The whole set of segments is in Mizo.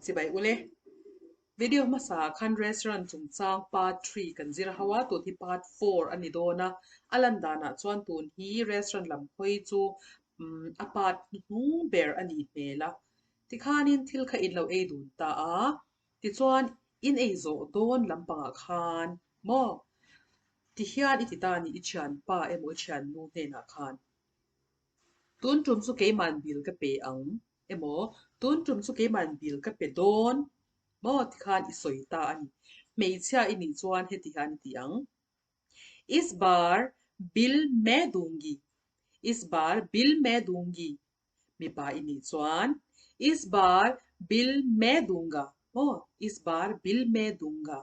Chibai ule. Video hmasa ah khan restaurant chungchang part 3 kan zir ho a, tun hi part 4 a ni dawn a. A lan danah chuan tun hi restaurant lam hawi chu a part hnuhnung ber a nih hmel a. Tikhanin thil kha in lo ei dun ta a, tichuan in ei zawh dawn lampangah khan maw tihian i ti ta a ni i thianpa emaw i thiannu hnenah khan. Tun tum chu keiman bill ka pe ang emaw tun tum chu keiman bill ka pe dawn maw tikhan i sawi ta a ni. Hmeichhia i nih chuan heti hian i ti ang. Is bar bill me dungi, Is bar bill me dungi Mipa i nih chuan Is bar bill me dunga maw Is bar bill me dunga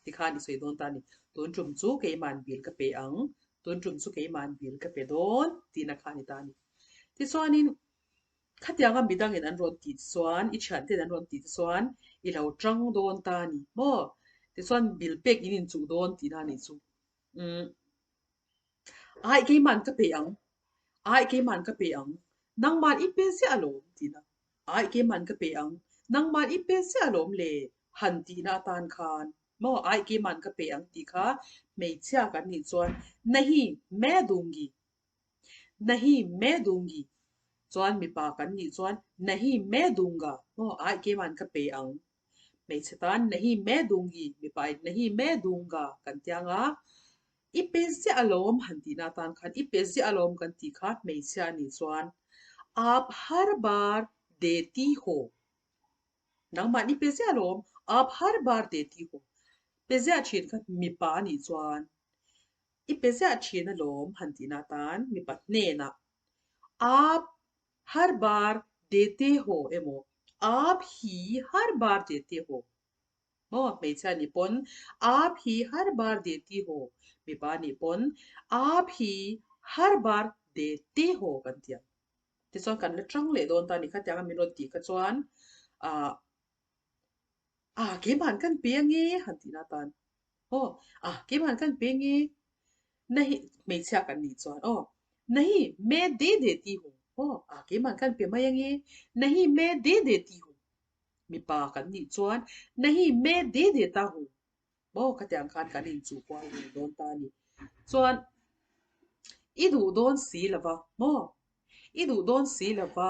tikhan i sawi dawn ta a ni. Tun tum chu keiman bill ka pe ang, tun tum chu keiman bill ka pe dawn tihna kha a ni ta a ni. Tichuanin khatianga midangin an rawn tih chuan, i thianten an rawn tih chuan i lo tang dawn ta a ni maw? Tichuan bill pek in inchuh dawn tihna a nih chu. Umm. Ai keiman ka pe ang, ai keiman ka pe ang, nangman i pe ziah alawm tihna, ai keiman ka pe ang, nangman i pe ziah alawm le han tihna atan khan maw ai keiman ka pe ang tih kha hmeichhia kan nih chuan nahi me dungi, nahi me dungi chuan mipa kan nih chuan nahi me dunga maw ai keiman ka pe ang Hmeichhe tan nahi me dungi, mipa in nahi me dunga kan ti ang a, i pe ziah alawm han tihna atan khan i pe ziah alawm kan tih kha hmeichhia a nih chuan aap har bar deti ho, nangmah i pe ziah alawm, aap har bar deti ho, pe ziah thin kha mipa a nih chuan i pe ziah thin alawm han tihna atan mipa hnenah aap Har bar dete ho emaw aap hi har bar dete ho maw hmeichhia nih pawn aap hi har bar deti ho mipa nih pawn aap hi har bar dete ho kan ti ang. Tichuan kan la tang leh dawn ta a ni khatiang a min rawn tih kha chuan ah ah keimah kan pe ange han tihna atan Aw, ah, keimah kan pe nge? Nahi, hmeichhia kan nih chuan aw, nahi me de de ti hu, aw, ah, keimah kan pe mai ange? Nahi me de de ti hu, mipa kan nih chuan nahi me de de ta hu, aw, khatiang khan kan inchuh kual ve dawn ta a ni. Chuan, i duh dawn si lova, maw? I duh dawn si lova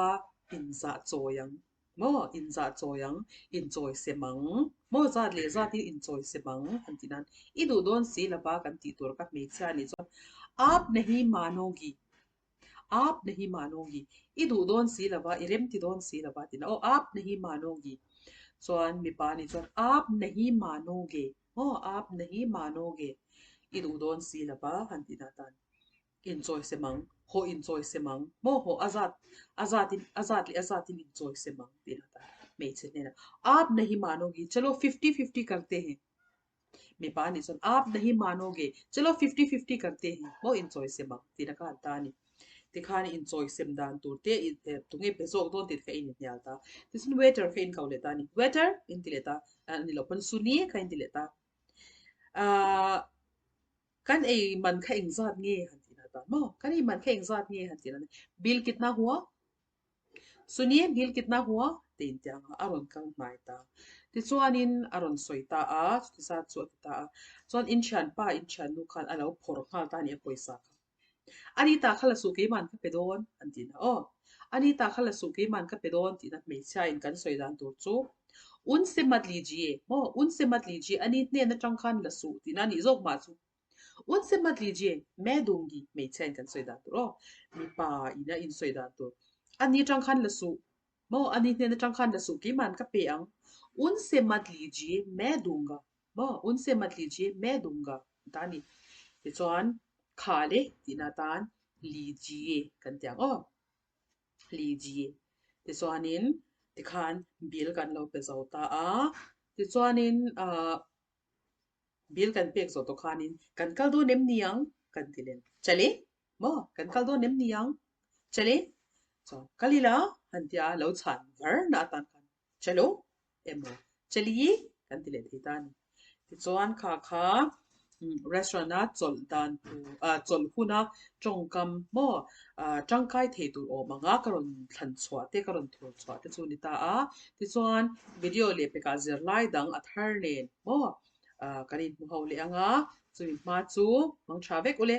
inzah chawi ang maw? Inzah chawi ang, inchawi sem ang maw? Zat leh zat hi inchawi sem ang han tih nan i duh dawn si lova kan tih tur ka hmeichhia anih chuan Aap nahi manogi, aap nahi manogi, i duh dawn si lova, i remti dawn si lova tih nan aw aap nahi manogi chuan mipa anih chuan aap nahi manoge maw? Aap nahi manoge, i duh dawn si lova han tih nan tan. Inchawi sem ang, haw inchawi sem ang, maw haw a zat a zat in a zat leh a zat in inchawi sem ang tih a ta hmeichhe hnenah aap nahi manogi chalo fifty fifty karte he mipa anih chuan aap nahi manoge chalo fifty fifty karte he maw inchawi sem ang tih na kha an ta a ni tikhan inchawi sem dan tur te tunge pe zawk dawn tih te kha in inhnial ta tichuan waiter kha in ko leh ta a ni waiter in ti leh ta a ni loh pawn suni kha in ti leh ta ahh. Kan ei man kha engzat nge han tih na ta maw? Kan ei man kha engzat nge han tih na Bill kitna hua? Suni bill kitna hua? Te in ti ang a, a rawn kal hnai ta. Tichuanin a rawn sawi ta a, chuti zat chu a ti ta a. Chuan in thianpa, in thiannu khan a lo phawrh nghal ta a ni a pawisa kha. Ani ta kha la suh keiman ka pe dawn an tih na aw. Ani ta kha la suh keiman ka pe dawn tih na hmeichhia in kan sawi dan tur chu Unse mat lijiye maw unse mat lijiye ani hnen atang khan la suh tihna a nih zawk mah chu. Unse mat lijiye me dungi hmeichhia in kan sawi dan tur aw mipa in a insawi dan tur ani atang khan la suh maw ani hnen atang khan la suh keiman ka pe ang unse mat lijiye me dunga maw unse mat lijiye me dunga ta a ni. Tichuan kha le tihna atan lijiye kan ti ang aw. Liji. Tichuanin tikhan bill kan lo pe zo ta a. Tichuanin ah bill kan pek zawh tawh khanin kan kal dawn em ni ang kan ti lem. Chale? Maw? Kan kal dawn em ni ang? Chale? Chuan kal ila han tia lo chhan var na atan khan chalo emaw chali kan ti leh thei ta a ni. Tichuan kha kha. Restaurant a chawlh dan tur ah chawlh huna tawngkam maw ah tangkai thei tur awm ang a ka rawn thlan chhuah te ka rawn thur chhuah te chu a ni ta a. Tichuan video leh pekah zirlai dang a thar nen maw ah kan inhmu ho leh ang a, chumi hma chu hmang tha vek ule.